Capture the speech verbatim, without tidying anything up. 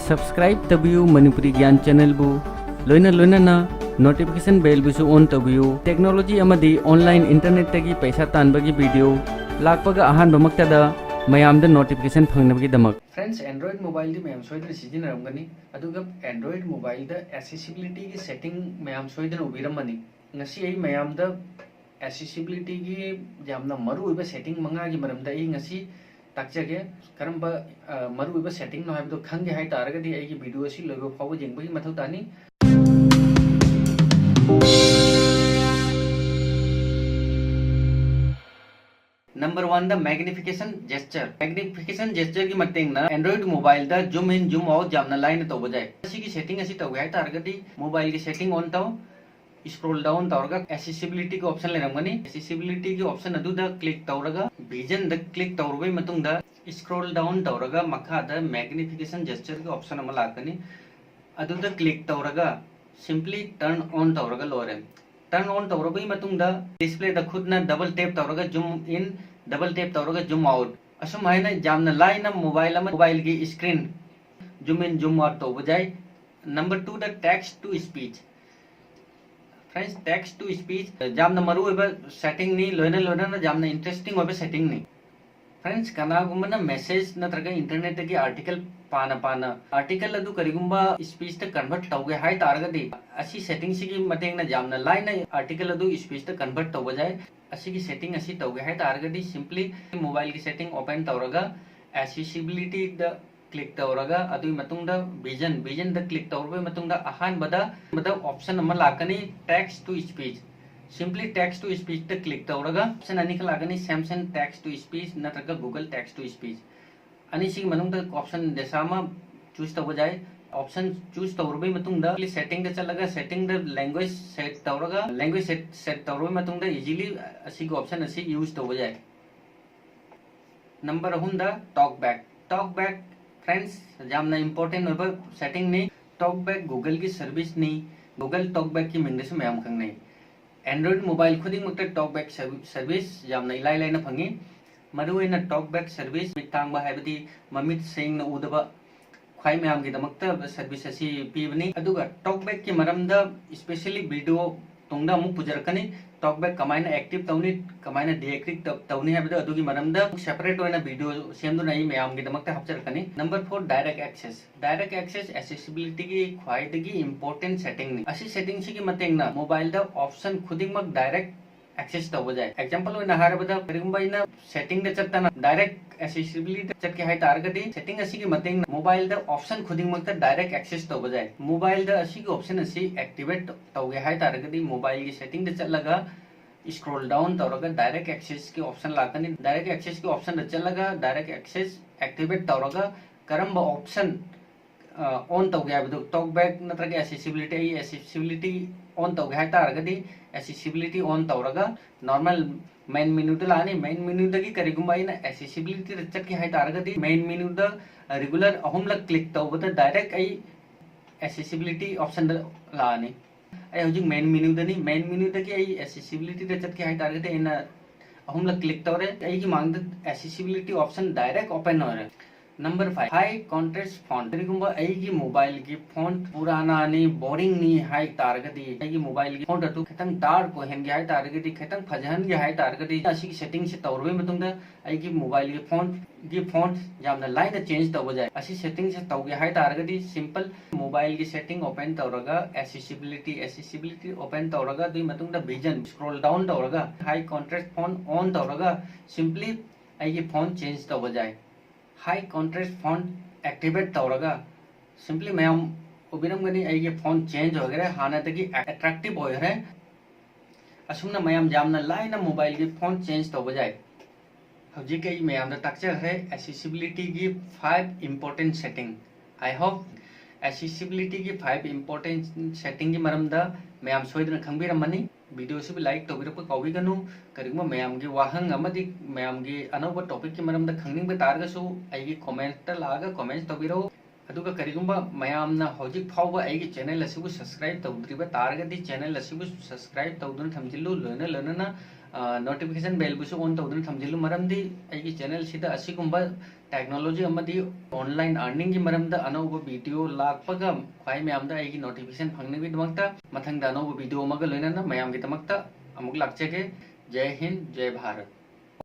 Subscribe ꯇꯧꯕꯤꯌꯨ ꯃꯅꯤꯄꯨꯔꯤ ꯒ꯭ꯌꯥꯟ channelꯕꯨ, ꯂꯣꯏꯅ ꯂꯣꯏꯅꯅ notification bellꯕꯨꯁꯨ on ꯇꯧꯕꯤꯌꯨ꯫ Technology ꯑꯃꯗꯤ online internetꯇꯒꯤ ꯄꯩꯁꯥ ꯇꯥꯟꯕꯒꯤ video ꯂꯥꯛꯄꯒ ꯑꯍꯥꯟꯕꯃꯛꯇꯗ ꯃꯌꯥꯝꯗ notification ꯐꯪꯅꯕꯒꯤꯗꯃꯛ꯫ Friends, Android mobileꯗꯤ ꯃꯌꯥꯝ ꯁꯣꯏꯗꯅ ꯁꯤꯖꯤꯟꯅꯔꯝꯒꯅꯤ, ꯑꯗꯨꯒ Android mobileꯗ accessibilityꯒꯤ setting ꯃꯌꯥꯝ ꯁꯣꯏꯗꯅ ꯎꯕꯤꯔꯝꯃꯅꯤ꯫ ꯉꯁꯤ ꯑꯩ ꯃꯌꯥꯝꯗ accessibilityꯒꯤ ꯌꯥꯝꯅ ꯃꯔꯨꯑꯣꯏꯕ setting ꯃꯉꯥꯒꯤ ꯃꯔꯝꯗ ꯑꯩ ꯉꯁꯤ ꯇꯥꯛꯆꯒꯦ꯫ ꯀꯔꯝꯕ, ꯑ, ꯃꯔꯨꯑꯣꯏꯕ settingꯅꯣ ꯍꯥꯏꯕꯗꯣ ꯈꯪꯒꯦ ꯍꯥꯏ ꯇꯥꯔꯒꯗꯤ ꯑꯩꯒꯤ video ꯑꯁꯤ ꯂꯣꯏꯕ ꯐꯥꯎꯕ ꯌꯦꯡꯕꯒꯤ ꯃꯊꯧ ꯇꯥꯅꯤ꯫ Number oneꯗ magnification gesture꯫ Magnification gestureꯒꯤ ꯃꯇꯦꯡꯅ Android mobileꯗ zoom in, zoom out ꯌꯥꯝꯅ ꯂꯥꯏꯅ ꯇꯧꯕ ꯌꯥꯏ꯫ ꯃꯁꯤꯒꯤ setting ꯑꯁꯤ ꯇꯧꯒꯦ ꯍꯥꯏ ꯇꯥꯔꯒꯗꯤ mobileꯒꯤ setting on ꯇꯧ, scroll down ꯇꯧꯔꯒ accessibilityꯒꯤ option ꯂꯩꯔꯝꯒꯅꯤ꯫ Accessibilityꯒꯤ option ꯑꯗꯨꯗ click ꯇꯧꯔꯒ visionꯗ click ꯇꯧꯔꯕꯩ ꯃꯇꯨꯡꯗ scroll down ꯇꯧꯔꯒ ꯃꯈꯥꯗ magnification gestureꯒꯤ option ꯑꯃ ꯂꯥꯛꯀꯅꯤ꯫ ꯑꯗꯨꯗ click ꯇꯧꯔꯒ simply turn on ꯇꯧꯔꯒ ꯂꯣꯏꯔꯦ꯫ Turn on ꯇꯧꯔꯕꯒꯤ ꯃꯇꯨꯡꯗ displayꯗ ꯈꯨꯠꯅ double tap ꯇꯧꯔꯒ zoom in, double tap ꯇꯧꯔꯒ zoom out, ꯑꯁꯨꯝ ꯍꯥꯏꯅ ꯌꯥꯝꯅ ꯂꯥꯏꯅ mobile ꯑꯃ, mobileꯒꯤ screen zoom in, zoom out ꯇꯧꯕ ꯌꯥꯏ꯫ Number twoꯗ text to speech꯫ Friends, text to speech ꯌꯥꯝꯅ ꯃꯔꯨꯑꯣꯏꯕ settingꯅꯤ, ꯂꯣꯏꯅ ꯂꯣꯏꯅꯅ ꯌꯥꯝꯅ interesting ꯑꯣꯏꯕ settingꯅꯤ꯫ Friends, ꯀꯅꯥꯒꯨꯝꯕꯅ message ꯅꯠꯇ꯭ꯔꯒ internetꯇꯒꯤ article ꯄꯥꯅ ꯄꯥꯅ, article ꯑꯗꯨ ꯀꯔꯤꯒꯨꯝꯕ speechꯇ convert ꯇꯧꯒꯦ ꯍꯥꯏ ꯇꯥꯔꯒꯗꯤ, ꯑꯁꯤ settingꯁꯤꯒꯤ ꯃꯇꯦꯡꯅ ꯌꯥꯝꯅ ꯂꯥꯏꯅ article ꯑꯗꯨ speechꯇ convert ꯇꯧꯕ ꯌꯥꯏ꯫ ꯑꯁꯤꯒꯤ setting ꯑꯁꯤ ꯇꯧꯒꯦ ꯍꯥꯏ ꯇꯥꯔꯒꯗꯤ simply mobileꯒꯤ setting open ꯇꯧꯔꯒ accessibilityꯗ click ꯇꯧꯔꯒ, ꯑꯗꯨꯒꯤ ꯃꯇꯨꯡꯗ vision, visionꯗ click ꯇꯧꯔꯕ ꯃꯇꯨꯡꯗ ꯑꯍꯥꯟꯕꯗ, ꯑꯍꯥꯟꯕꯗ option ꯑꯃ ꯂꯥꯛꯀꯅꯤ, text to speech꯫ Simply text to speechꯇ click ꯇꯧꯔꯒ option ꯑꯅꯤꯈꯛ ꯂꯥꯛꯀꯅꯤ, Samsung text to speech ꯅꯠꯇ꯭ꯔꯒ Google text to speech꯫ ꯑꯅꯤꯁꯤꯒꯤ ꯃꯅꯨꯡꯗ option ꯗꯦꯁꯥ ꯑꯃ choose ꯇꯧꯕ ꯌꯥꯏ꯫ Option choose ꯇꯧꯔꯕꯩ ꯃꯇꯨꯡꯗ settingꯗ ꯆꯠꯂꯒ settingꯗ language set ꯇꯧꯔꯒ, language set, set ꯇꯧꯔꯕꯩ ꯃꯇꯨꯡꯗ easily ꯑꯁꯤꯒꯤ option ꯑꯁꯤ use ꯇꯧꯕ ꯌꯥꯏ꯫ Number ꯑꯍꯨꯝꯗ talkback꯫ Talkback, friends, ꯌꯥꯝꯅ important ꯑꯣꯏꯕ settingꯅꯤ꯫ Talkback Googleꯒꯤ serviceꯅꯤ꯫ Google Talkbackꯀꯤ ꯃꯤꯡꯗꯁꯨ ꯃꯌꯥꯝ ꯈꯪꯅꯩ꯫ Android mobile ꯈꯨꯗꯤꯡꯃꯛꯇ Talkback serv-, service ꯌꯥꯝꯅ ꯏꯂꯥꯏ ꯂꯥꯏꯅ ꯐꯪꯉꯤ꯫ ꯃꯔꯨꯑꯣꯏꯅ Talkback service ꯃꯤꯠ ꯇꯥꯡꯕ, ꯍꯥꯏꯕꯗꯤ ꯃꯃꯤꯠ ꯁꯦꯡꯅ ꯎꯗꯕ, ꯁ꯭ꯋꯥꯏ ꯃꯌꯥꯝꯒꯤꯗꯃꯛꯇ ꯁꯔꯚꯤꯁ ꯑꯁꯤ ꯄꯤꯕꯅꯤ꯫ ꯑꯗꯨꯒ ꯇꯣꯛꯕꯦꯛꯀꯤ ꯃꯔꯝꯗ specially video ꯇꯨꯡꯗ ꯑꯃꯨꯛ ꯄꯨꯖꯔꯛꯀꯅꯤ꯫ ꯇꯣꯛꯕꯦꯛ ꯀꯃꯥꯏꯅ ꯑꯦꯛꯇꯤꯚ ꯇꯧꯅꯤ, ꯀꯃꯥꯏꯅ ꯗꯤꯑꯦꯛꯇꯤꯚ ꯇꯧꯅꯤ ꯍꯥꯏꯕꯗꯣ, ꯑꯗꯨꯒꯤ ꯃꯔꯝꯗ ꯁꯦꯄꯔꯦꯠ ꯑꯣꯏꯅ ꯚꯤꯗꯤꯑꯣ ꯁꯦꯝꯗꯨꯅ ꯑꯩ ꯃꯌꯥꯝꯒꯤꯗꯃꯛꯇ ꯍꯥꯞꯆꯔꯛꯀꯅꯤ꯫ Number four, direct access. Direct access ꯑꯦꯁꯦꯁꯤꯕꯤꯂꯤꯇꯤꯒꯤ ꯈ꯭ꯋꯥꯏꯗꯒꯤ ꯏꯝꯄꯣꯔꯇꯦꯟ ꯁꯦꯇꯤꯡꯅꯤ꯫ ꯑꯁꯤ ꯁꯦꯇꯤꯡꯁꯤꯒꯤ ꯃꯇꯦꯡꯅ ꯃꯣꯕꯥꯏꯜꯗ ꯑꯣꯞꯁꯟ ꯈꯨꯗꯤꯡꯃꯛ ꯗꯥꯏꯔꯦꯛ ꯑꯦꯛꯁꯦꯁ ꯇꯧꯕ ꯌꯥꯏ꯫ ꯑꯦꯛꯖꯥꯝꯄꯜ ꯑꯣꯏꯅ ꯍꯥꯏꯔꯕꯗ, ꯀꯔꯤꯒꯨꯝꯕ ꯑꯩꯅ ꯁꯦꯇꯤꯡꯗ ꯆꯠꯇꯅ ꯗꯥꯏꯔꯦꯛ ꯑꯦꯁꯦꯁꯤꯕꯤꯂꯤꯇꯤꯗ ꯆꯠꯀꯦ ꯍꯥꯏ ꯇꯥꯔꯒꯗꯤ, ꯁꯦꯇꯤꯡ ꯑꯁꯤꯒꯤ ꯃꯇꯦꯡꯅ ꯃꯣꯕꯥꯏꯜꯗ ꯑꯣꯞꯁꯟ ꯈꯨꯗꯤꯡꯃꯛꯇ ꯗꯥꯏꯔꯦꯛ ꯑꯦꯛꯁꯦꯁ ꯇꯧꯕ ꯌꯥꯏ꯫ ꯃꯣꯕꯥꯏꯜꯗ ꯑꯁꯤꯒꯤ ꯑꯣꯞꯁꯟ ꯑꯁꯤ ꯑꯦꯛꯇꯤꯚꯦꯠ ꯇꯧꯒꯦ ꯍꯥꯏ ꯇꯥꯔꯒꯗꯤ, ꯃꯣꯕꯥꯏꯜꯒꯤ ꯁꯦꯇꯤꯡꯗ ꯆꯠꯂꯒ ꯁ꯭ꯀ꯭ꯔꯣꯜ ꯗꯥꯎꯟ ꯇꯧꯔꯒ ꯗꯥꯏꯔꯦꯛ ꯑꯦꯛꯁꯦꯁꯀꯤ ꯑꯣꯞꯁꯟ ꯂꯥꯛꯀꯅꯤ꯫ ꯗꯥꯏꯔꯦꯛ ꯑꯦꯛꯁꯦꯁꯀꯤ ꯑꯣꯞꯁꯟꯗ ꯆꯠꯂꯒ ꯗꯥꯏꯔꯦꯛ ꯑꯦꯛꯁꯦꯁ ꯑꯦꯛꯇꯤꯚꯦꯠ ꯇꯧꯔꯒ ꯀꯔꯝꯕ ꯑꯣꯞꯁꯟ ꯑꯣꯟ ꯇꯧꯒꯦ ꯍꯥꯏꯕꯗꯨ, ꯇꯣꯛꯕꯦꯛ ꯅꯠꯇ꯭ꯔꯒ ꯑꯦꯁꯦꯁꯤꯕꯤꯂꯤꯇꯤ, ꯑꯩ ꯑꯦꯁꯦꯁꯤꯕꯤꯂꯤꯇꯤ ꯑꯣꯟ ꯇꯧꯒꯦ ꯍꯥꯏ ꯇꯥꯔꯒꯗꯤ, ꯑꯦꯁꯦꯁꯤꯕꯤꯂꯤꯇꯤ ꯑꯣꯟ ꯇꯧꯔꯒ ꯅꯣꯔꯃꯦꯜ ꯃꯦꯟ ꯃꯦꯅꯨꯗ ꯂꯥꯛꯑꯅꯤ꯫ ꯃꯦꯟ ꯃꯦꯅꯨꯗꯒꯤ ꯀꯔꯤꯒꯨꯝꯕ ꯑꯩꯅ ꯑꯦꯁꯦꯁꯤꯕꯤꯂꯤꯇꯤꯗ ꯆꯠꯀꯦ ꯍꯥꯏ ꯇꯥꯔꯒꯗꯤ, ꯃꯦꯟ ꯃꯦꯅꯨꯗ ꯔꯤꯒꯨꯂꯔ ꯑꯍꯨꯝꯂꯛ ꯀ꯭ꯂꯤꯛ ꯇꯧꯕꯗ ꯗꯥꯏꯔꯦꯛ ꯑꯩ ꯑꯦꯁꯦꯁꯤꯕꯤꯂꯤꯇꯤ ꯑꯣꯞꯁꯟꯗ ꯂꯥꯛꯑꯅꯤ꯫ ꯑꯩ ꯍꯧꯖꯤꯛ ꯃꯦꯟ ꯃꯦꯅꯨꯗꯅꯤ꯫ ꯃꯦꯟ ꯃꯦꯅꯨꯗꯒꯤ ꯑꯩ ꯑꯦꯁꯦꯁꯤꯕꯤꯂꯤꯇꯤꯗ ꯆꯠꯀꯦ ꯍꯥꯏ ꯇꯥꯔꯒꯗꯤ, ꯑꯩꯅ ꯑꯍꯨꯝꯂꯛ ꯀ꯭ꯂꯤꯛ ꯇꯧꯔꯦ꯫ ꯑꯩꯒꯤ ꯃꯥꯡꯗ ꯑꯦꯁꯦꯁꯤꯕꯤꯂꯤꯇꯤ ꯑꯣꯞꯁꯟ ꯗꯥꯏꯔꯦꯛ ꯑꯣꯄꯟ ꯑꯣꯏꯔꯦ꯫ ꯅꯝꯕꯔ ꯐꯥꯏꯚ, ꯍꯥꯏ ꯀꯣꯟꯇ꯭ꯔꯦꯁ ꯐꯣꯟ꯫ ꯀꯔꯤꯒꯨꯝꯕ ꯑꯩꯒꯤ ꯃꯣꯕꯥꯏꯜꯒꯤ ꯐꯣꯟ ꯄꯨꯔꯥꯅꯥꯅꯤ, ꯕꯣꯔꯤꯡꯅꯤ ꯍꯥꯏ ꯇꯥꯔꯒꯗꯤ, ꯑꯩꯒꯤ ꯃꯣꯕꯥꯏꯜꯒꯤ ꯐꯣꯟ ꯑꯗꯨ ꯈꯤꯇꯪ ꯗꯥꯔꯛ ꯑꯣꯏꯍꯟꯒꯦ ꯍꯥꯏ ꯇꯥꯔꯒꯗꯤ, ꯈꯤꯇꯪ ꯐꯖꯍꯟꯒꯦ ꯍꯥꯏ ꯇꯥꯔꯒꯗꯤ, ꯑꯁꯤꯒꯤ ꯁꯦꯇꯤꯡꯁꯦ ꯇꯧꯔꯕ ꯃꯇꯨꯡꯗ ꯑꯩꯒꯤ ꯃꯣꯕꯥꯏꯜꯒꯤ ꯐꯣꯟꯒꯤ ꯐꯣꯟ ꯌꯥꯝꯅ ꯂꯥꯏꯅ ꯆꯦꯟꯖ ꯇꯧꯕ ꯌꯥꯏ꯫ ꯑꯁꯤ ꯁꯦꯇꯤꯡꯁꯦ ꯇꯧꯒꯦ ꯍꯥꯏ ꯇꯥꯔꯒꯗꯤ, ꯁꯤꯝꯄꯜ ꯃꯣꯕꯥꯏꯜꯒꯤ ꯁꯦꯇꯤꯡ ꯑꯣꯄꯟ ꯇꯧꯔꯒ, ꯑꯦꯁꯦꯁꯤꯕꯤꯂꯤꯇꯤ, ꯑꯦꯁꯦꯁꯤꯕꯤꯂꯤꯇꯤ ꯑꯣꯄꯟ ꯇꯧꯔꯒ, ꯑꯗꯨꯒꯤ ꯃꯇꯨꯡꯗ ꯚꯤꯖꯟ ꯁ꯭ꯀ꯭ꯔꯣꯜ ꯗꯥꯎꯟ ꯇꯧꯔꯒ, ꯍꯥꯏ ꯀꯣꯟꯇ꯭ꯔꯦꯁ ꯐꯣꯟ ꯑꯣꯟ ꯇꯧꯔꯒ, ꯁꯤꯝꯄꯂꯤ ꯑꯩꯒꯤ ꯐꯣꯟ ꯆꯦꯟꯖ ꯇꯧꯕ ꯌꯥꯏ꯫ ꯍꯥꯏ ꯀꯣꯟꯇ꯭ꯔꯦꯁ ꯐꯣꯟ ꯑꯦꯛꯇꯤꯚꯦꯠ ꯇꯧꯔꯒ, ꯁꯤꯝꯄꯂꯤ ꯃꯌꯥꯝ ꯎꯕꯤꯔꯝꯒꯅꯤ, ꯑꯩꯒꯤ ꯐꯣꯟ ꯆꯦꯟꯖ ꯑꯣꯏꯈꯔꯦ, ꯍꯥꯟꯅꯗꯒꯤ ꯑꯦꯇ꯭ꯔꯦꯛꯇꯤꯚ ꯑꯣꯏꯈ꯭ꯔꯦ꯫ ꯑꯁꯨꯝꯅ ꯃꯌꯥꯝ ꯌꯥꯝꯅ ꯂꯥꯏꯅ ꯃꯣꯕꯥꯏꯜꯒꯤ ꯐꯣꯟ ꯆꯦꯟꯖ ꯇꯧꯕ ꯌꯥꯏ꯫ ꯍꯧꯖꯤꯛ ꯑꯩ ꯃꯌꯥꯝꯗ ꯇꯥꯛꯆꯈ꯭ꯔꯦ ꯑꯦꯁꯦꯁꯤꯕꯤꯂꯤꯇꯤꯒꯤ five important setting. I hope ꯑꯦꯁꯦꯁꯤꯕꯤꯂꯤꯇꯤꯒꯤ ꯐꯥꯏꯚ ꯏꯝꯄꯣꯔꯇꯦꯟ ꯁꯦꯇꯤꯡꯒꯤ ꯃꯔꯝꯗ ꯃꯌꯥꯝ ꯁꯣꯏꯗꯅ ꯈꯪꯕꯤꯔꯝꯃꯅꯤ꯫ ꯚꯤꯗꯤꯑꯣꯁꯤꯕꯨ ꯂꯥꯏꯛ ꯇꯧꯕꯤꯔꯛꯄ ꯀꯥꯎꯕꯤꯒꯅꯨ꯫ ꯀꯔꯤꯒꯨꯝꯕ ꯃꯌꯥꯝꯒꯤ ꯋꯥꯍꯪ ꯑꯃꯗꯤ ꯃꯌꯥꯝꯒꯤ ꯑꯅꯧꯕ ꯇꯣꯄꯤꯛꯀꯤ ꯃꯔꯝꯗ ꯈꯪꯅꯤꯡꯕ ꯇꯥꯔꯒꯁꯨ, ꯑꯩꯒꯤ ꯀꯣꯃꯦꯟꯠꯇ ꯂꯥꯛꯑꯒ ꯀꯣꯃꯦꯟꯠ ꯇꯧꯕꯤꯔꯛꯎ꯫ ꯑꯗꯨꯒ ꯀꯔꯤꯒꯨꯝꯕ ꯃꯌꯥꯝꯅ ꯍꯧꯖꯤꯛ ꯐꯥꯎꯕ ꯑꯩꯒꯤ ꯆꯦꯅꯦꯜ ꯑꯁꯤꯕꯨ ꯁꯕꯁꯀ꯭ꯔꯥꯏꯕ ꯇꯧꯗ꯭ꯔꯤꯕ ꯇꯥꯔꯒꯗꯤ, ꯆꯦꯅꯦꯜ ꯑꯁꯤꯕꯨ ꯁꯕꯁꯀ꯭ꯔꯥꯏꯕ ꯇꯧꯗꯨꯅ ꯊꯝꯖꯤꯜꯂꯨ꯫ ꯂꯣꯏꯅ ꯂꯣꯏꯅꯅ ꯅꯣꯇꯤꯐꯤꯀꯦꯁꯟ ꯕꯦꯜꯕꯨꯁꯨ ꯑꯣꯟ ꯇꯧꯗꯨꯅ ꯊꯝꯖꯤꯜꯂꯨ, ꯃꯔꯝꯗꯤ ꯑꯩꯒꯤ ꯆꯦꯅꯦꯜꯁꯤꯗ ꯑꯁꯤꯒꯨꯝꯕ ꯇꯦꯛꯅꯣꯂꯣꯖꯤ ꯑꯃꯗꯤ ꯑꯣꯟꯂꯥꯏꯟ ꯑꯥꯔꯅꯤꯡꯒꯤ ꯃꯔꯝꯗ ꯑꯅꯧꯕ ꯚꯤꯗꯤꯑꯣ ꯂꯥꯛꯄꯒ ꯈ꯭ꯋꯥꯏ ꯃꯌꯥꯝꯗ ꯑꯩꯒꯤ ꯅꯣꯇꯤꯐꯤꯀꯦꯁꯟ ꯐꯪꯅꯕꯒꯤꯗꯃꯛꯇ ꯃꯊꯪꯗ ꯑꯅꯧꯕ ꯚꯤꯗꯤꯑꯣ ꯑꯃꯒ ꯂꯣꯏꯅꯅ ꯃꯌꯥꯝꯒꯤꯗꯃꯛꯇ ꯑꯃꯨꯛ ꯂꯥꯛꯆꯒꯦ꯫ ꯖꯩ ꯍꯤꯟꯗ, ꯖꯩ ꯚꯥꯔꯠ꯫